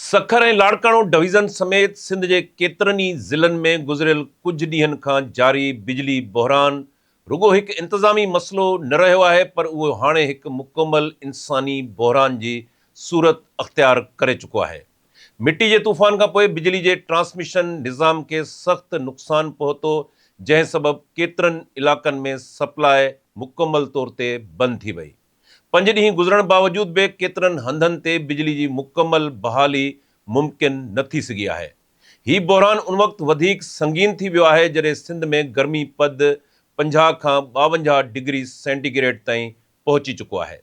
Sukkur ۽ Larkana division سميت سنڌ جي ڪيترن ئي ضلعن ۾ گذريل ڪجهه ڏينهن کان جاري بجلي بحران رڳو هڪ انتظامي مسئلو نه رهيو آهي پر اهو هاڻي هڪ مڪمل انساني بحران جي صورت اختيار ڪري چڪو آهي. مٽي جي طوفان کانپوء بجلي جي ٽرانسميشن نظام کي سخت نقصان پهتو جنهن سبب ڪيترن علائقن ۾ سپلاء مڪمل طور تي بند ٿي وئي. پنج ڏينهن گذرڻ باوجود به ڪيترن هنڌن تي بجلي جي مڪمل بحالي ممڪن نه ٿي سگهي آهي. هي بحران ان وقت وڌيڪ سنگين ٿي ويو آهي جڏهن سنڌ ۾ گرمي پد 50 کان 52 ڊگري سينٽي گريڊ تائين پهچي چڪو آهي.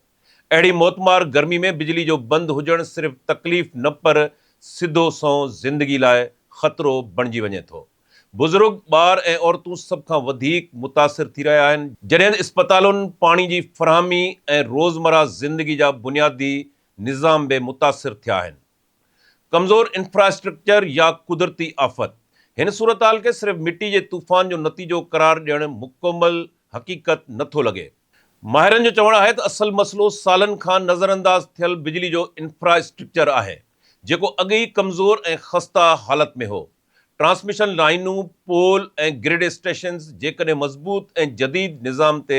اهڙي موتمار گرمي ۾ بجلي جو بند هجڻ صرف تڪليف نه پر سڌو سنئون زندگي لاء خطرو بڻجي وڃي ٿو. بزرگ، ٻار ۽ عورتون سڀ کان وڌيڪ متاثر ٿي رهيا آهن، جڏهن ته اسپتالن، پاڻي جي فراهمي ۽ روزمره زندگي جا بنيادي نظام به متاثر ٿيا آهن. ڪمزور انفراسٽرڪچر يا قدرتي آفت، هن صورتحال کي صرف مٽي جي طوفان جو نتيجو قرار ڏيڻ مڪمل حقيقت نه ٿو لڳي. ماهرن جو چوڻ آهي ته اصل مسئلو سالن کان نظرانداز ٿيل بجلي جو انفراسٽرڪچر آهي، جيڪو اڳ ئي ڪمزور ۽ خسته حالت ۾ هو. ٽرانسميشن لائينون، پول ۽ گرڊ اسٽيشنز جيڪڏهن مضبوط ۽ جديد نظام تي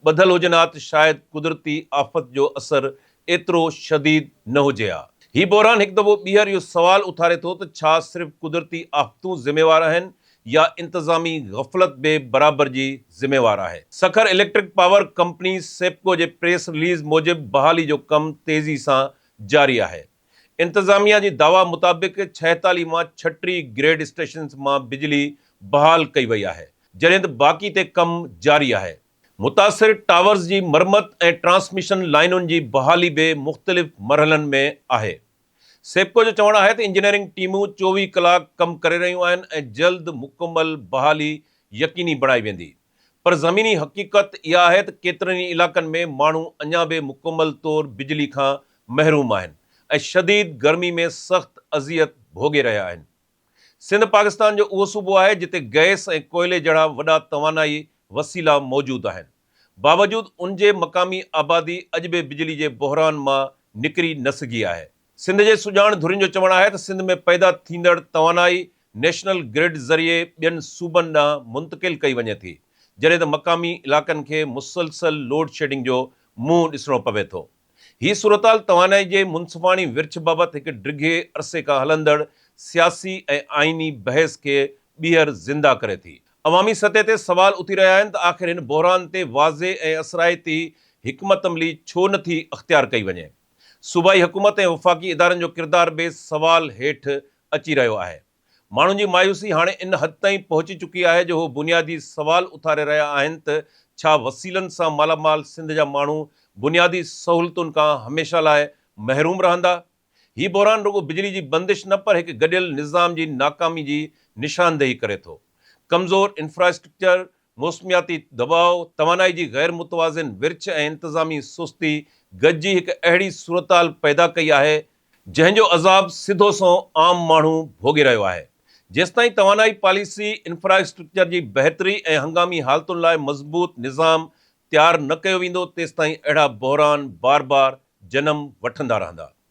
ٻڌل هجن ها ته شايد قدرتي آفت جو اثر ايترو شديد نه هجي ها. هي بحران هڪ دفعو ٻيهر اهو سوال اٿاري ٿو ته ڇا صرف قدرتي آفتون ذميوار آهن يا انتظامي غفلت به برابر جي ذميوار آهي؟ Sukkur electric power company, SEPCO, جي پريس رليز موجب بحالي جو ڪم تيزي سان جاري آهي. انتظاميا جي دعويٰ مطابق 46 مان 36 گريڊ اسٽيشنز مان بجلي بحال ڪئي وئي آهي، جڏهن ته باقي تي ڪم جاري آهي. متاثر ٽاورز جي مرمت ۽ ٽرانسميشن لائينن جي بحالي به مختلف مرحلن ۾ آهي. سيپڪو جو چوڻ آهي ته انجنيئرنگ ٽيمون 24 ڪلاڪ ڪم ڪري رهيون آهن ۽ جلد مڪمل بحالي يقيني بڻائي ويندي. پر زميني حقيقت اها آهي ته ڪيترن ئي علائقن ۾ ماڻهو اڃا به مڪمل طور بجلي کان محروم آهن ۽ شديد گرمي ۾ سخت اذيت ڀوڳي رهيا آهن. سنڌ پاڪستان جو اهو صوبو آهي جتي گئس ۽ ڪوئلي جهڙا وڏا توانائي وسيلا موجود آهن، باوجود ان جي مقامي آبادي اڄ به بجلي جي بحران مان نڪري نه سگهي آهي. سنڌ جي سڄاڻ ڌرين جو چوڻ آهي ته سنڌ ۾ پيدا ٿيندڙ توانائي نيشنل گرڊ ذريعي ٻين صوبن ڏانهن منتقل ڪئي وڃي ٿي، جڏهن ته مقامي علائقن کي مسلسل لوڊشيڊنگ جو منهن ڏسڻو پوي ٿو. هي صورتحال توانائي جي منصفاڻي ورڇ بابت هڪ ڊگهي عرصي کان هلندڙ سياسي ۽ آئيني بحث کي ٻيهر زنده ڪري ٿي. عوامي سطح تي سوال اٿي رهيا آهن ته آخر هن بحران تي واضح ۽ اثرائتي حڪمت عملي ڇو نه ٿي اختيار ڪئي وڃي؟ صوبائي حڪومت ۽ وفاقي ادارن جو ڪردار به سوال هيٺ اچي رهيو آهي. ماڻهن جي مايوسي هاڻي ان حد تائين پهچي چڪي آهي جو هو بنيادي سوال اٿاري رهيا آهن ته ڇا وسيلن سان مالامال سنڌ جا ماڻهو بنيادي سهولتن کان هميشه لاء محروم رهندا؟ هي بحران رڳو بجلي جي بندش نه پر هڪ گڏيل نظام جي ناڪامي جي نشاندهي ڪري ٿو. ڪمزور انفراسٽرڪچر، موسمياتي دٻاء، توانائي جي غير متوازن ورڇ ۽ انتظامي سستي گڏجي هڪ اهڙي صورتحال پيدا ڪئي آهي، جنهن جو عذاب سڌو سنئون عام ماڻهو ڀوڳي رهيو آهي. جيستائين توانائي پاليسي، انفراسٽرڪچر جي بهتري ۽ هنگامي حالتن لاء مضبوط نظام تيار نه ڪيو ويندو، تيستائين اهڙا بحران بار بار جنم وٺندا رهندا.